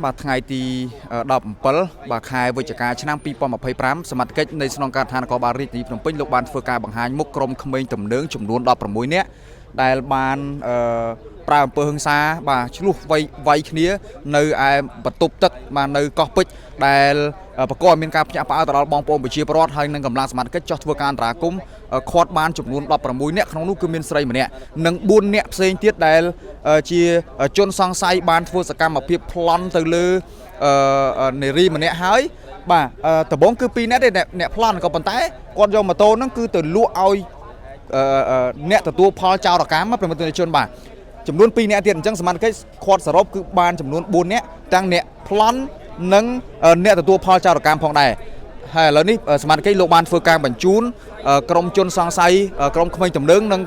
បាទថ្ងៃទី17បាទខែវិច្ឆិកាឆ្នាំ2025សមត្ថកិច្ចនៃស្នងការដ្ឋាននគរបាលរាជធានីភ្នំពេញលោកបានធ្វើការបង្ហាញមុខក្រុមក្មេងទំនើងចំនួន16នាក់ដែលបានអឺប្រើអំពើហិង្សាបាទឆ្លោះវាយវាយគ្នានៅឯបន្ទប់ទឹកបាទនៅកោះពេជ្រដែលបកកឲ្យមានការភ្ញាក់ផ្អើលទៅដល់បងប្អូនប្រជាពលរដ្ឋហើយនឹងកម្លាំងសមត្ថកិច្ចចោះធ្វើការអន្តរាគមន៍ឃាត់បានចំនួន16នាក់ក្នុងនោះគឺមានស្រីម្នាក់និង4នាក់ផ្សេងទៀតដែលជាជនសង្ស័យបានធ្វើសកម្មភាពប្លន់ទៅលើនារីម្នាក់ហើយបាទដំបូងគឺ2នាក់ទេអ្នកប្លន់ក៏ប៉ុន្តែគាត់យកម៉ូតូហ្នឹងគឺទៅលក់ឲ្យអ្នកទទួលផលចោរកម្មប្រិមត្តជនបាទចំនួន2នាក់ទៀតអញ្ចឹងសមត្ថកិច្ចឃាត់សរុបគឺបានចំនួន4នាក់ទាំងអ្នកប្លន់និងអ្នកទទួលផលចោរកម្មផងដែរហើយឥឡូវនេះសមត្ថកិច្ចលោកបានធ្វើការបញ្ជូនក្រុមជនសង្ស័យក្រុមក្មេងទំនើងនិង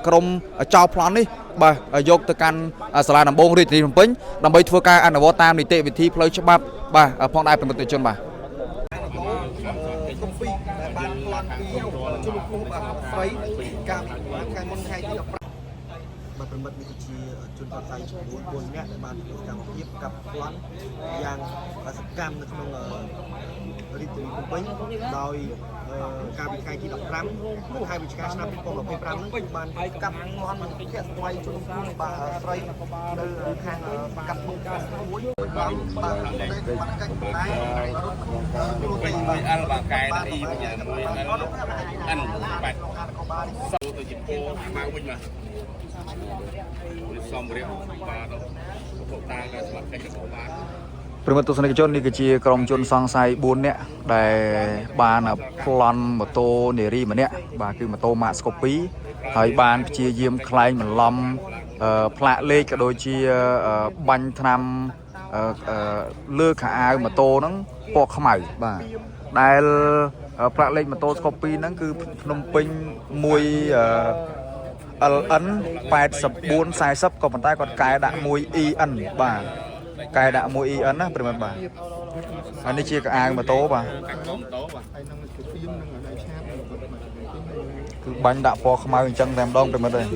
ក្រុមចោរប្លន់នេះបាទយកទៅកាន់សាលាដំបងរាជធានីភ្នំពេញដើម្បីធ្វើការអនុវត្តតាមនីតិវិធីផ្លូវច្បាប់បាទផងដែរប្រិមត្តជនបាទ កុំពីដែលបានប្លន់ពីជនរងគ្រោះបាទស្រីកាលពីថ្ងៃមុនថ្ងៃទី15បាទប្រមិតនេះគឺជាជនសង្ស័យចំនួន4នាក់ដែលបានធ្វើសកម្មភាពកាប់ប្លន់យ៉ាងសកម្មនៅក្នុងរាជធានីភ្នំពេញដោយកាលពីថ្ងៃទី15ខែវិច្ឆិកាឆ្នាំ2025ហ្នឹងគឺបានកាប់ប្លន់និងធាក់ស្វាយជនរងគ្រោះបាទស្រីនៅខាងកាត់មុខមួយបានបាទបានបាត់កិច្ចតែរត់ខ្លួនទៅបាទ L បាទកែដាក់ E វិញមួយ L N បាច់សូទៅជាពោខ្មៅវិញបាទនេះសំរៀបបាទពុកតាដែលស្មាត់កិច្ចរបស់បាទ ប្រិមត្តទស្សនិកជននេះគឺជាក្រុមជនសង្ស័យ4នាក់ដែលបានប្លន់ម៉ូតូនារីម្នាក់បាទគឺម៉ូតូម៉ាកស្កូពីហើយបានព្យាយាមក្លែងបន្លំផ្លាកលេខក៏ដូចជាបាញ់ថ្នាំលើខោអាវម៉ូតូហ្នឹងពណ៌ខ្មៅបាទដែលផ្លាកលេខម៉ូតូស្កូពីហ្នឹងគឺភ្នំពេញមួយLN 8440ក៏ប៉ុន្តែគាត់កែដាក់មួយ EN បាទកែដាក់មួយ EN ណាប្រិមត្តបាទហើយនេះជាកអាវម៉ូតូបាទ កាច់កុំតោបាទ ហើយនឹងជាពីមនឹងដៃឆាបនឹងគាត់មក គឺបាញ់ដាក់ពណ៌ខ្មៅអញ្ចឹងតែម្ដងប្រិមត្តអើយ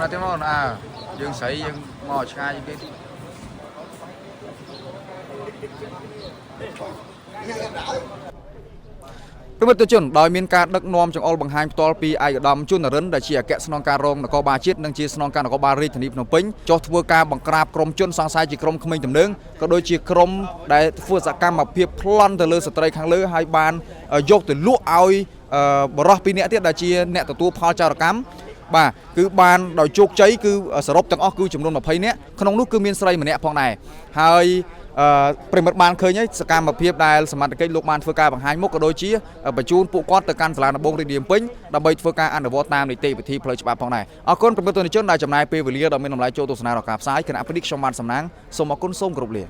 ណាទេមកអើយើងស្រីយើងមកឆ្ងាយជាងគេតិចប្រិមត្តជនដោយមានការដឹកនាំចង្អុលបង្ហាញផ្ទាល់ពីឯកឧត្តមជួននរិនដែលជាអគ្គស្នងការរងនគរបាលជាតិនិងជាស្នងការនគរបាលរាជធានីភ្នំពេញចុះធ្វើការបង្ក្រាបក្រុមជនសង្ស័យជាក្រុមក្មេងទំនើងក៏ដូចជាក្រុមដែលធ្វើសកម្មភាពប្លន់ទៅលើស្ត្រីខាងលើហើយបានយកទៅលក់ឲ្យបរិះពីរនាក់ទៀតដែលជាអ្នកទទួលផលចោរកម្មបាទគឺបានដោយជោគជ័យគឺសរុបទាំងអស់គឺចំនួន20នាក់ក្នុងនោះគឺមានស្រីម្នាក់ផងដែរហើយអឺប្រិមិត្តបានឃើញហើយសកម្មភាពដែលសមត្ថកិច្ចលោកបានធ្វើការបង្ហាញមុខក៏ដូចជាបញ្ជូនពួកគាត់ទៅកាន់សាលាដំបងរាជធានីភ្នំពេញដើម្បីធ្វើការអនុវត្តតាមនីតិវិធីផ្លូវច្បាប់ផងដែរអរគុណប្រិមិត្តទស្សនិកជនដែលចំណាយពេលវេលាដ៏មានតម្លៃចូលទស្សនាដល់ការផ្សាយគណៈពេលនេះខ្ញុំបានសំណាងសូមអរគុណសូមគោរពលា